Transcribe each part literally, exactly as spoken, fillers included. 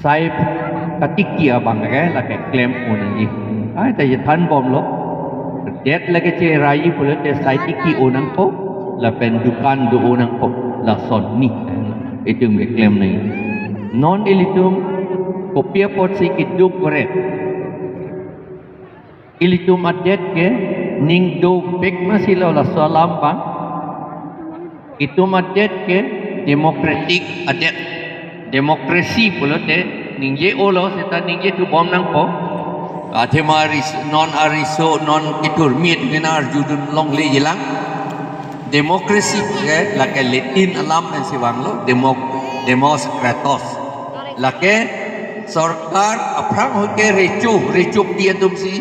Sai katiki abang ke lake klem-o nangji. Ai ta chethan bomlo. Det lake cherai pulote sai tiki-o nangpo, lapen dukan do-o nangpo. Lason ni itum keklem nangji. Non ilitum kopi apotsi keduk kore. Ilitum adet ke ning dobek masi lo laso alam abang. Itum adet ke democratic adet. Democracy pulote ningje-olo seta ningjethu bom nangpo. Athema ris-, non ariso, non kethurmi atum ke nang arjudun longlejilang. Democracy ke lake Latin alam pensi vanglo, demo-, demos kratos. Lake sorkar aphrang ahut ke recho, recho pi atumsi,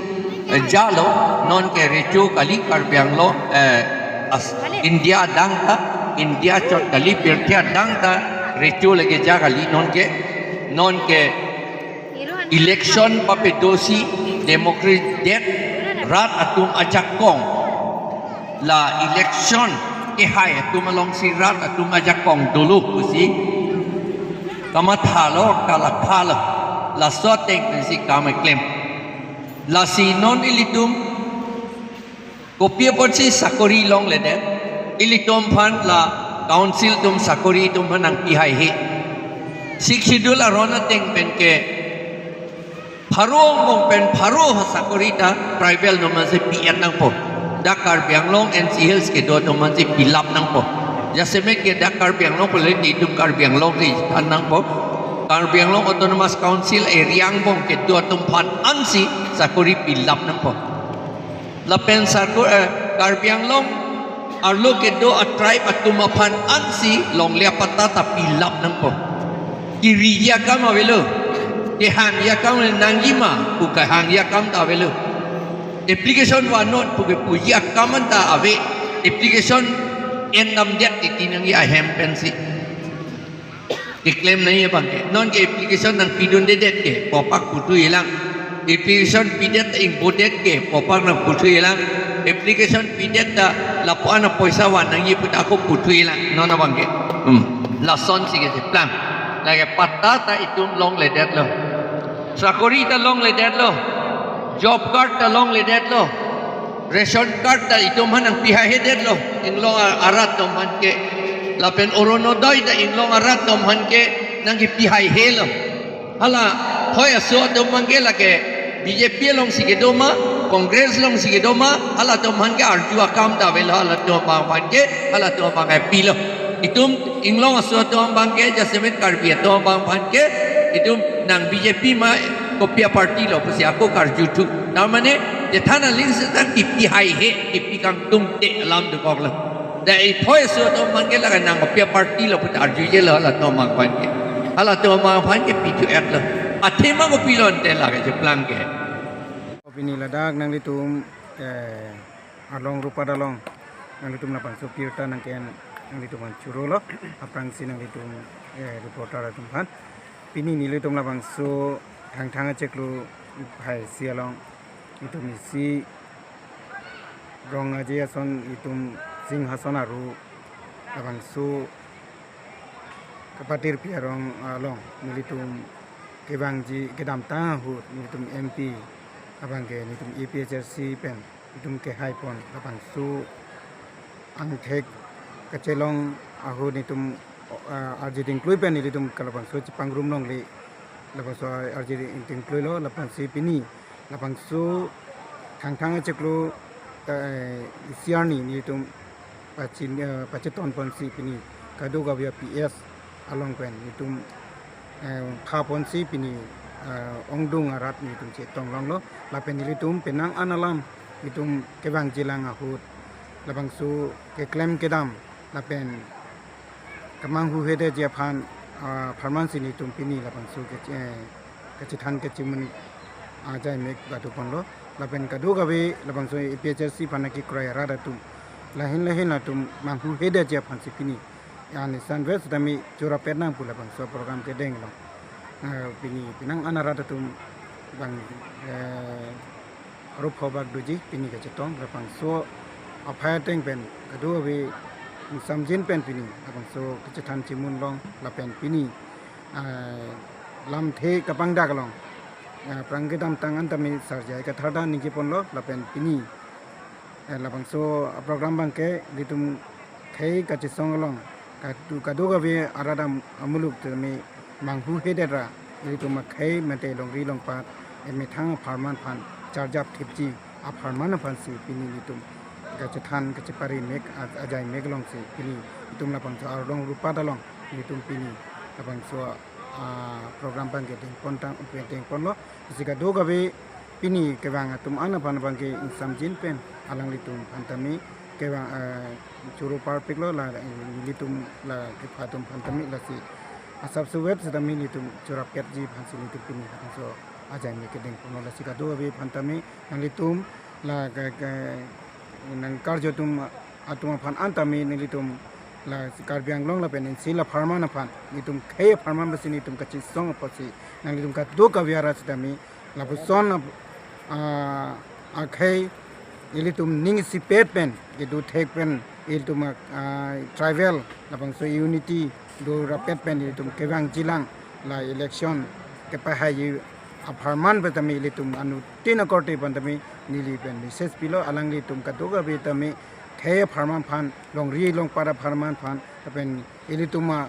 eh, jalo, non ke recho kali Karbi Anglong, eh, as-, India adang ta, India chot kali, pirthe adang ta recho lake ja kali, non ke, non ke election papedosi democratic det, rat atum ajakong. La election kehai atum alongsi rat atum ajakong dolo pusi kamathalo, kalathalo, laso ateng pensi kam keklem. Lasi non ilitum kopi apotsi sakori longledet, ilitum aphan la council atum sakori itum aphan nangpi haihe. Sixth Schedule aron ateng pen ke pharo angbong pen pharo ha sakori ta tribal atum aphansi pi-et nangpo. Dak Karbi Anglong N C Hills kedo atum aphansi pilap nangpo. Jasemet ke dak Karbi Anglong pulote itum Karbi Anglong si than nangpo. Karbi Anglong Autonomous Council area angbong kedo atum aphan ansi sakori pilap nangpo. Lapen sako-, eh, Karbi Anglong arlo kedo a-tribe atum aphan ansi longle apatta ta pilap nangpo. Keriji akam avelo. Kehangji akam nangji ma, pu kehangji akam ta avelo. Application vannon pu kepuji akam anta ave. Application endamdet titi nangji ahem pensi keklem nangji abang ke. Non ke application nangpidundedet ke, pu apak puthuilang. Application pidet ta ingbodet ke, pu apak nangputhuilang. Application pidet ta lapu-an apoisa van nangji pu ta ako puthuilang. Non abang ke. Hmm. Lasonsi kecheplang. Lake patta ta itum longledetlo. Sakori ta longledetlo. Job card ta longledetlo. Ration card ta itum aphan nangpi haihedetlo. Inglong a-, arat atum aphan ke. Lapen Orunodoi ta inglong arat atum aphan ke nangkepi haihelo. Hala thoi aso atum abang ke lake B J P alongsi kedo ma, Congress alongsi kedo ma, halatum aphan ke arju akam ta avelo, halatum abang aphan ke, halatum abang ke pilo. Itum inglong aso atum abang ke, jasemet Karbi atum abang aphan ke, itum nang B J P ma kopi aparty lo pusi ako karjuthu. Tar mane, chethan aling setang kipi haihe, kipi kangtungte alam dokoklo. Dak ithoi aso atum abang ke lake nang kopi aparty lo pu ta arjujelo halatum abang aphan ke. Halatum abang aphan ke pithu-etlo. Athema kopilo ante lake cheplang ke. Pini ladak nanglitum, eh, along rupa dalong nanglitum labangso pirta nangken nanglitum aphan churolo. Aphrangsi nanglitum, eh, reporter atum aphan. Pini nelitum labangso Thangthang achiklo Phaisi along itum isi Rong Aje ason itum Singhason aru labangso kapatirpi arong along nelitum kevangji kedamtang ahut nelitum M P abang ke nelitum A P H L C pen itum kehaipon labangso angthek kachelong ahut nelitum, ah, arje dingklui pen nelitum kalabangso chepangrum longle labangso arje dingkluilo. Labangsi pini labangso Thangthang achiklo, eh, isi arni nelitum pachin, eh, pachiton ponsi pini kadokave P S along pen nelitum, eh, pha ponsi pini, eh, ongdung arat nelitum chetong longlo. Lapen nelitum penang an alam nelitum kevangjilang ahut labangso keklem kedam lapen kemanghuhedetji aphan, ah, apharmansi nelitum pini labangso ke, eh, kachethan kachemun ajai mek badu ponlo. Lapen kadokave labangso A P H L C aphan kekroi arat atum lahin lahin atum manghuhedetji aphansi pini ya nisan ves dami churapet nang pu labangso program kedeng lo. Ah, pini penang an arat atum bang, eh, arup hobak doji pini kachetong labangso aphai ateng pen kadokave ingsamjin pen pini labangso kachethan chimun long lapen pini, ah, lamthe kapangdak along, ah, aphrang kedamtang an tame sarjai katharda ningje ponlo lapen pini, eh, labangso program abangke ilitum khei kachesong along kadu kadokave arat am-, amuluk tame manghuhedet ra ilitum akhei mate longri longpat, eh, methang apharman aphan charjap thipji apharman aphansi pini ilitum kachethan kachepari mek a-, ajai mek alongsi pini ilitum labangso arlong rupat along ilitum pini labangso, ah, program abangke dengpon tang, dengponlo. Lasi kadokave pini kevang atum an aphan abangke ingsamjin pen alanglitum aphan tame kevang, eh, choro parpiklo la, eh, ilitum la kepha atum aphan tame lasi asapso web setame ilitum chorapetji aphansi ilitum pini labangso ajai mek ke dengponlo. Lasi kadokave aphan tame nanglitum la ke, ke, nangkarju atum, atum aphan an tame nanglitum la Karbi Anglong lapen N C Hills apharman aphan, nelitum khei apharman aphansi nelitum kachesong apotsi nanglitum kadokave arat setame lapuson ap-, ah, akhei ilitum ning isipet pen kedo thek pen ilitum, ah, tribal labangso unity dorapet pen ilitum kevangjilang la election kepahai apharman pen tame ilitum anuttin akorte pen tame neli pen message pilo, alanglitum kadokave tame khei apharman aphan, longri longpat apharman aphan lapen ilitum a,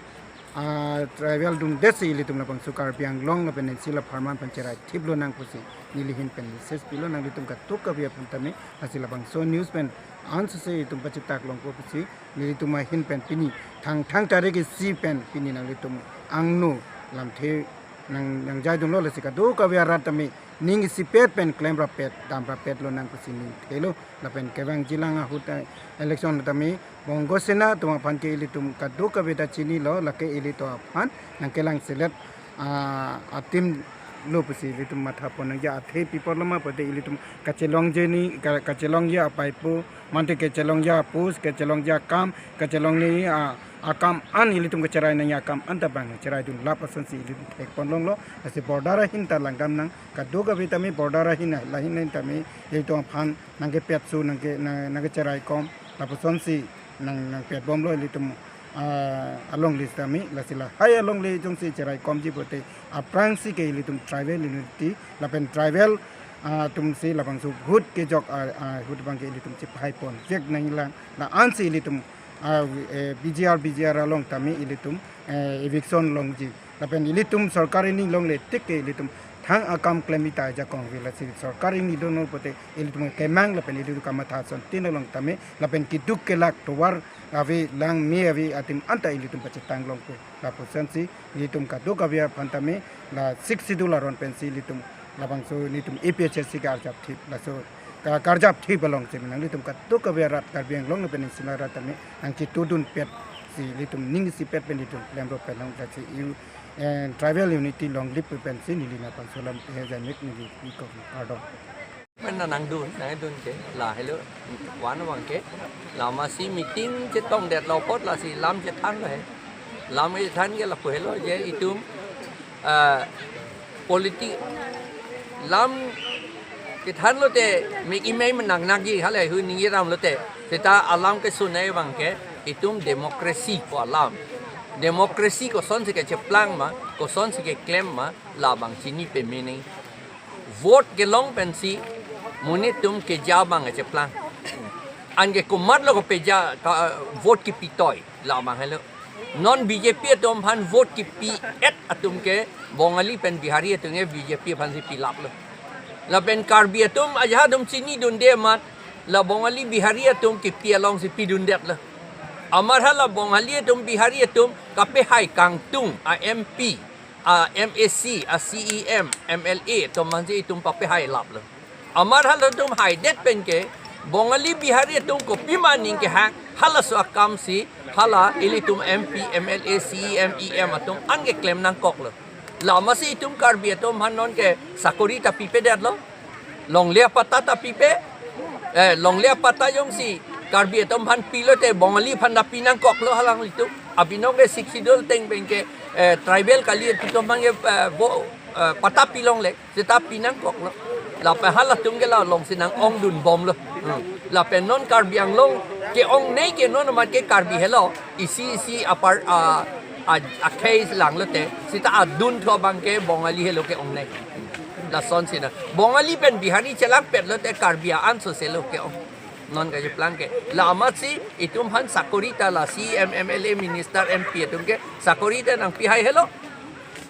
ah, tribal dundet si ilitum labangso Karbi Anglong lapen N C Hills apharman aphan cherai thip lonang pusi neli ahin pen message pilo. Nanglitum kadokave aphan tame lasi labangso news pen ansose itum pachitak longpo pusi nelitum ahin pen pini thangthang tarik isi pen pini nanglitum angno lamthe nang, nangjaidunlo. Lasi kadokave arat tame ning isipet pen klemrapet damrapet lonang pusi ningthelo. Lapen kevangjilang ahut, eh, election tame Bongo Sena atum aphan ke ilitum kadokave ta chinilo, lake ilitum aphan nangkelangselet, ah, atim lo pusi ilitum mathapon nangji. Athe pi apotlo ma pulote ilitum kachelongji ni, ka-, kachelongji apaipo, mate kachelongji a-post, kachelongji akam, kachelongji a, akam an ilitum kacherai nangji akam an ta bang cheraidunlap asonsi ilitum thekpon longlo. Lasi border ahin ta langdamnang, kadokave tame border ahin, lahin lahin tame ilitum aphan nangkepetso, nangke, nang, nangkecheraikom lapusonsi nang, nangpetbomlo ilitum, ah, alongle setame. Lasi lahai alongle jongsi cheraikomji pulote aphrangsi ke ilitum tribal unity lapen tribal, ah, atumsi labangso ahut kejok, ah, ah, ahut abangke ilitum chepahai ponvek nanglang, la-ansi ilitum, ah, eh, B G R, B G R along tame ilitum, eh, eviction longji. Lapen ilitum sorkar ingni longle tik ke ilitum thang akam klem ita ajakong ave. Lasi sorkar ingni dono pulote ilitum kemang lapen ilitum kamatha asontin along tame lapen keduk kelak tovar ave, langme ave atum anta ilitum pachetang longpo. Lapusonsi ilitum kadokave aphan tame la Sixth Schedule aron pensi ilitum labangso ilitum A P H L C ke arjap thip, laso ka-, karjap thip alongsi nanglitum kadokave arat Karbi Anglong lapen N C Hills arat tame nangchetudunpetsi ilitum ning isipet pen ilitum klemrapet long, lasi u-, eh, tribal unity longlip pensi neli nangpangso lam he ajai mek neli iko kardom. Pen nangdun, nangdun ke, lahelo, wan abangke, la masi meeting chetongdetlo apot lasi lam chethanlo he. Lam chethan ke lapu helo je itum, ah, politi-, lam kethanlote mek imei menang nangji, halahei hu ningjeramlote. Seta alam kesunei abangke itum demokrasi pu alam. Demokrasi kosonsi kecheplang ma, kosonsi keklem ma, labang chini peme nangji. Vote kelong pensi monit atum keja abang kecheplang. Anke komatlo kepeja ka, vote kepitoi, labang helo. Non B J P atum aphan vote kepi-et atum ke Bongali pen Bihari atum ke B J P aphansi pilaplo. Lapen Karbi atum ajahak atum chinidunde amat la Bongali Bihari atum kepi alongsi pidundetlo. Amat hala Bongali atum Bihari atum kapehai kangtung a M P, a M A C, a C E M, M L A atum aphansi itum papehailaplo. Amat halatum haidet penke Bongali Bihari atum kopima aning kehang, halaso akamsi hala ilitum M P, M L A, C E M, E M atum an keklem nangkoklo. La masi itum Karbi atum aphan nonke sakori ta pipedetlo. Longle apatta ta pipe. Eh, longle apatta jongsi Karbi atum aphan pilote Bongali aphan ta pinangkoklo halanglitum. Abinong ke Sixth Schedule ateng penke, eh, tribal kali atum aphan ke, eh, bo, eh, patta pilongle. Seta pinangkoklo. Lapen halatum ke la alongsi nang-ongdunbomlo. Hmm. Lapen non Karbi Anglong Ke-ongnei ke non amat ke Karbi helo, isi isi apar a a akhei langlote, seta adun tho abang ke Bongali helo ke-ongnei. Lasonsi na. Bongali pen Bihari chelangpet lote Karbi a-an sose lo ke-ong. Non kacheplang ke. La amatsi itum aphan sakori ta la C M, M L A, minister, M P atum ke sakori ta nangpi hai helo.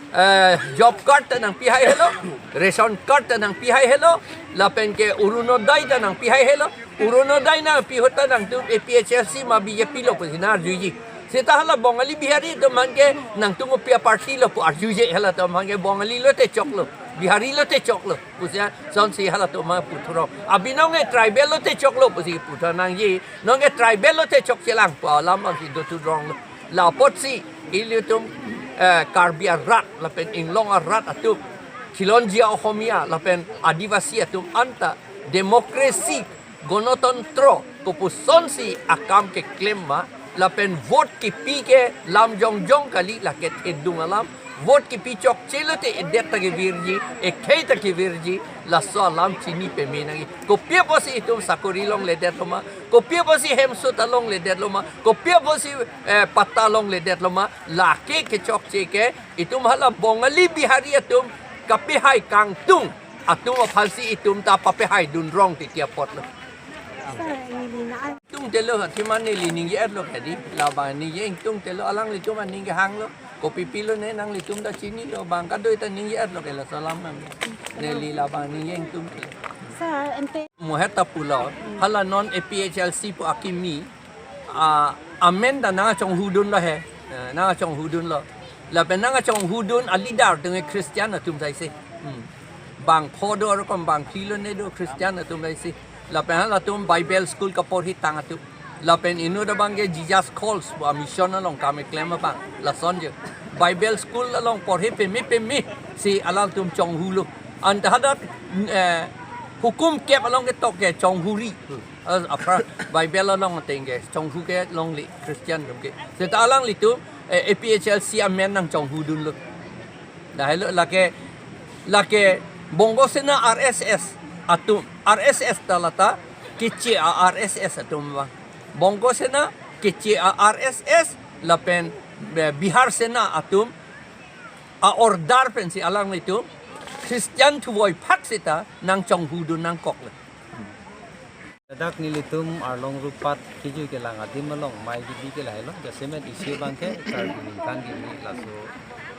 Eh, job card ta nangpi hai helo, ration card ta nangpi hai helo, lapen ke Orunodoi ta nangpi hai helo, Orunodoi nangpi ahut ta nangtum A P H L C ma B J P lo pusi nang-arjuji. Seta hala Bongali Bihari atum aphan ke nangtum kopi a-party lo pu arjuje, halatum aphan ke Bongali lote choklo, Bihari lote choklo pusi lasonsi halatum aphan puthurong. Abinong ke tribal lote choklo pusi puthur nangji, non ke tribal lote chokchelang pu alam abangsi dothuronglo. La apotsi ilitum, eh, Karbi arat lapen inglong arat atum, Khilonjia Ohomia lapen Adivasi atum anta democracy, Gonotantro kopusonsi akam keklem ma, lapen vote kipi ke lam jongjong kali, lake thedung alam. Vote kipi chokche lote edet ta kevirji, ekhei ta kevirji, laso alam chini peme nangji. Kopi apotsi itum sakori longledet lo ma, kopi apotsi hemso ta longledet lo ma, kopi apotsi, eh, patta longledet lo ma, lake kechokche ke itum hala Bongali Bihari atum kapehai kangtung atum aphansi itum ta papehai dunrong titi apotlo. Sir, neli na Tungtelo, athema neli ningje-etlo kedi, labang ningje ingtungtelo, alanglitum aning kehanglo, kopi pilo ne nanglitum ta chinilo, bang kadoi ta ningje-etlo ke laso alam nang. Neli labang ningje ingtungtelo. Sir, ante. Mohet ta pulo, hala non A P H L C pu akimi, a, amen ta nangchonghudunlo he, eh, nangchonghudunlo. Lapen nangchonghudun a-leader atum ke Christian atum taisi. Hmm. Bang pho do arokom bang phli lo ne do Christian atum taisi. Lapen halatum Bible school kaporhi tang atum. Lapen inut abang ke Jesus Calls pu a-mission along kam keklem abang. Lasonsi Bible school along porhi peme pemesi alangtum chonghulo. Anta hadak, eh, hukum kep along ketok ke chonghuri. Eh, apra Bible along ateng ke chonghu ke longle Christian atum ke. Seta alanglitum, eh, A P H L C amen nangchonghudunlo. Dah helo lake, lake Bongo Sena R S S atum, R S S ta lata keche a-R S S atum abang. Bongo Sena keche a-R S S lapen, eh, Bihar Sena atum a-order pensi alanglitum Christian thuvoi phak seta nangchonghudun nangkoklo. Ladak nelitum Arlong Rupat kejui kelang adim along mei kebi ke lahelo, jasemet isi abang ke Karbi Ningkan Kimi laso,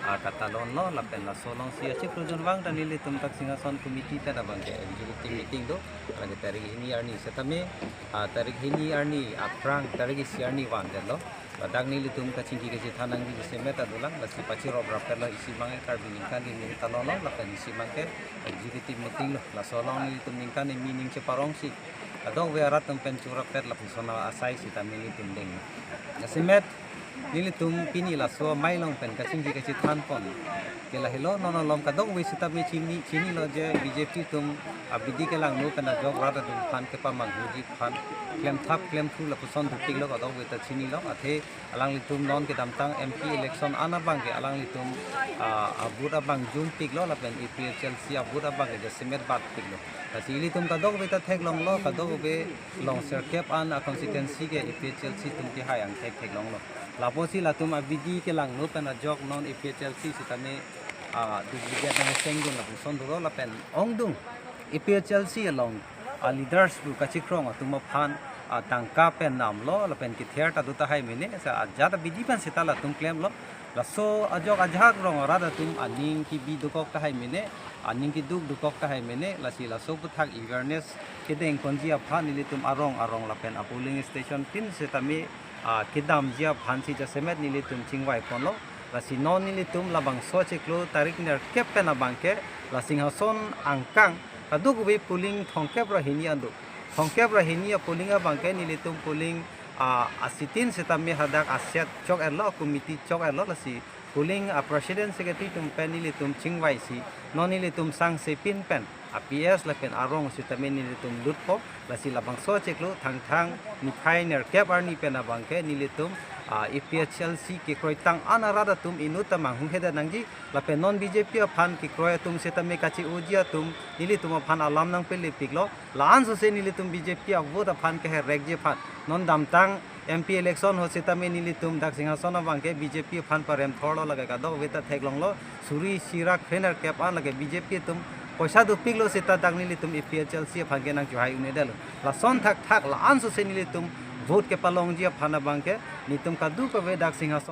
ah, katalonlo, lapen laso alongsi achiklo junvang ta nelitum dak Singhason Committee ta abang ke executive meeting do, lake tarik hini arni setame, ah, tarik hini arni aphrang tarik isi arni vandetlo. Ladak nelitum kachingki kachethan nangji jasemet ta dolang, lasi pachirop rapetlo, isi abang ke Karbi Ningkan Kimi talonlo, lapen isi abang ke executive meeting lo, laso along nelitum ningkan kimi ning cheparongsi kadokave arat atum pen chorapet lapuson asai sitame nelitum deng. Jasemet nelitum pini laso amei along pen kachingki kachethan pon ke lahelo, non along kadokave sitame chini, chinilo je B J P atum abidi kelangno pen ajok rat atum aphan kepamanghuji aphan klemthap klemthu lapuson dopiklo, kadokave ta chinilo. Athe alanglitum non kedamtang M P election an abang ke alanglitum, ah, a-vote abang jumpiklo lapen A P H L C a-vote abang ke jasemet batpiklo. Lasi ilitum kadokave ta theklonglo, kadokave along sirkep an a-constituency ke A P H L C atum kehai angthek theklonglo. Lapusi latum abidi kelangno pen ajok non A P H L C sitame, ah, duplicate nangchengdun lapuson dolo lapen ongdung A P H L C along a-leaders pu kachikrong atum aphan, ah, tangka pen namlo lapen kether ta do tahai mene, sa ajat abidi pen seta latum klemlo. Laso ajok ajahak rong arat atum aning kebi dokok tahai mene, aning keduk dokok tahai mene, lasi laso aputhak awareness kedeng ponji aphan nelitum arong arong lapen a-polling station tin sitame, ah, kedamji aphansi jasemet nelitum chingvai ponlo. Lasi non nelitum labangso achiklo tarik nerkep pen abang ke la Singhason angkang kadokave polling thomkep ra hini an do. Thomkep ra hini a-polling abang ke nelitum polling, ah, asitin sitame hadak aset chok-etlo, committee chok-etlo, lasi polling a-president secretary atum pen nelitum chingvaisi non nelitum sangsepin pen a-P S lapen arong sitame nelitum lutpo. Lasi labangso achiklo Thangthang niphai nerkep arni pen abang ke nelitum A P H L C kekroitang an arat atum inut ta manghumhedet nangji, lapen non B J P aphan kekroi atum setame kache-oji atum nelitum aphan alam nangpele piklo. La-an sose nelitum B J P avote aphan keherekji aphan non damtang M P election ho setame nelitum dak Singhason abangke B J P aphan parem thorlo, lake kadokave ta theklonglo, suri sira krenerkep an lake B J P atum poisa dopiklo seta dak nelitum A P H L C aphan ke nangchohai un-edetlo. Lason thakthak la-an sose nelitum vote kepalongji aphan abangke nelitum kadokave dak Singhason